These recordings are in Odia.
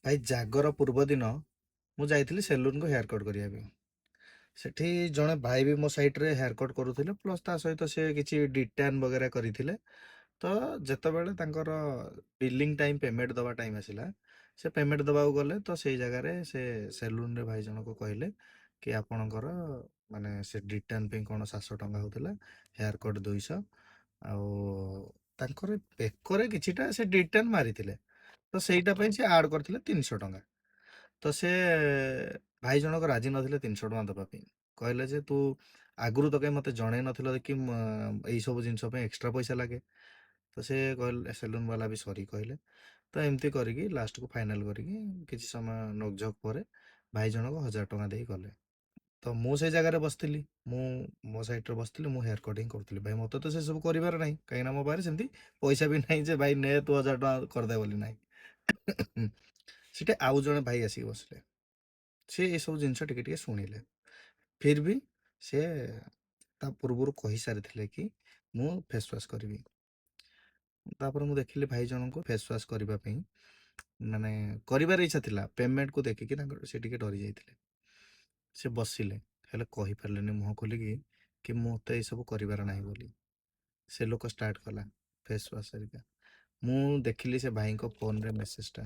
ଭାଇ, ଜାଗର ପୂର୍ବ ଦିନ ମୁଁ ଯାଇଥିଲି ସେଲୁନକୁ ହେୟାର କଟ୍ କରିବା ପାଇଁ। ସେଠି ଜଣେ ଭାଇ ବି ମୋ ସାଇଡ଼ରେ ହେୟାର କଟ୍ କରୁଥିଲେ, ପ୍ଲସ୍ ତା ସହିତ ସେ କିଛି ଡିଟାନ୍ ବଗେରା କରିଥିଲେ। ତ ଯେତେବେଳେ ତାଙ୍କର ବିଲିଂ ଟାଇମ୍, ପେମେଣ୍ଟ ଦେବା ଟାଇମ୍ ଆସିଲା, ସେ ପେମେଣ୍ଟ ଦେବାକୁ ଗଲେ, ତ ସେଇ ଜାଗାରେ ସେ ସେଲୁନରେ ଭାଇ ଜଣକ କହିଲେ କି ଆପଣଙ୍କର ମାନେ ସେ ଡିଟାନ୍ ପାଇଁ କ'ଣ 700 ଟଙ୍କା ହେଉଥିଲା, ହେୟାର କଟ୍ 200, ଆଉ ତାଙ୍କର ବେକରେ କିଛିଟା ସେ ଡିଟାନ୍ ମାରିଥିଲେ, ତ ସେଇଟା ପାଇଁ ସେ ଆଡ଼୍ କରିଥିଲେ 300 ଟଙ୍କା। ତ ସେ ଭାଇ ଜଣକ ରାଜି ନଥିଲେ 300 ଟଙ୍କା ଦେବା ପାଇଁ। କହିଲେ ଯେ ତୁ ଆଗରୁ ତ କାହିଁ ମୋତେ ଜଣେଇ ନଥିଲ କି ଏଇସବୁ ଜିନିଷ ପାଇଁ ଏକ୍ସଟ୍ରା ପଇସା ଲାଗେ। ତ ସେ କହିଲେ, ସେଲୁନ୍ ବାଲା ବି ସରି କହିଲେ। ତ ଏମିତି କରିକି ଲାଷ୍ଟକୁ ଫାଇନାଲ୍ କରିକି କିଛି ସମୟ ନୋକଝୋକ ପରେ ଭାଇ ଜଣକ 1000 ଟଙ୍କା ଦେଇ ଗଲେ। ତ ମୁଁ ସେଇ ଜାଗାରେ ବସିଥିଲି, ମୁଁ ମୋ ସାଇଡ଼ରେ ବସିଥିଲି, ମୁଁ ହେୟାର କଟିଂ କରୁଥିଲି। ଭାଇ, ମୋତେ ତ ସେସବୁ କରିବାର ନାହିଁ, କାହିଁକିନା ମୋ ପାଖରେ ସେମିତି ପଇସା ବି ନାହିଁ ଯେ ଭାଇ ନେ ତୁ 1000 ଟଙ୍କା କରିଦେ ବୋଲି, ନାହିଁ। ସେଠି ଆଉ ଜଣେ ଭାଇ ଆସିକି ବସିଲେ। ସେ ଏସବୁ ଜିନିଷ ଟିକେ ଟିକେ ଶୁଣିଲେ। ଫିର୍ ବି ସେ ତା ପୂର୍ବରୁ କହିସାରିଥିଲେ କି ମୁଁ ଫେସ୍ ୱାଶ୍ କରିବି। ତାପରେ ମୁଁ ଦେଖିଲି ଭାଇ ଜଣଙ୍କୁ ଫେସ୍ ୱାଶ୍ କରିବା ପାଇଁ, ମାନେ କରିବାର ଇଚ୍ଛା ଥିଲା, ପେମେଣ୍ଟକୁ ଦେଖିକି ତାଙ୍କର ସେ ଟିକେ ଡରି ଯାଇଥିଲେ। ସେ ବସିଲେ, ହେଲେ କହିପାରିଲେନି ମୁହଁ ଖୋଲିକି କି ମୋତେ ଏସବୁ କରିବାର ନାହିଁ ବୋଲି। ସେ ଲୋକ ଷ୍ଟାର୍ଟ କଲା ଫେସ୍ ୱାଶ୍ ହେରିକା। ମୁଁ ଦେଖିଲି ସେ ଭାଇଙ୍କ ଫୋନରେ ମେସେଜଟା,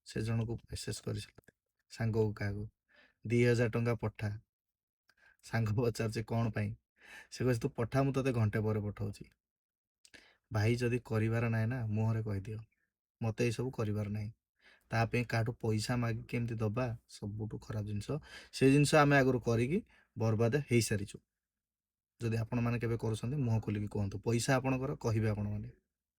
ସେ ଜଣକୁ ମେସେଜ କରିଛନ୍ତି, ସାଙ୍ଗକୁ କାହାକୁ, 2000 ଟଙ୍କା ପଠା। ସାଙ୍ଗ ପଚାରୁଛି କ'ଣ ପାଇଁ? ସେ କହୁଛି ତୁ ପଠା, ମୁଁ ତୋତେ ଘଣ୍ଟେ ପରେ ପଠଉଛି। ଭାଇ, ଯଦି କରିବାର ନାହିଁ ନା, ମୁହଁରେ କହିଦିଅ ମୋତେ ଏସବୁ କରିବାର ନାହିଁ। ତା ପାଇଁ କାହାଠୁ ପଇସା ମାଗିକି କେମିତି ଦବା ସବୁଠୁ ଖରାପ ଜିନିଷ। ସେ ଜିନିଷ ଆମେ ଆଗରୁ କରିକି ବର୍ବାଦ ହେଇସାରିଛୁ। ଯଦି ଆପଣମାନେ କେବେ କରୁଛନ୍ତି, ମୁହଁ ଖୋଲିକି କୁହନ୍ତୁ। ପଇସା ଆପଣଙ୍କର, କହିବେ ଆପଣମାନେ।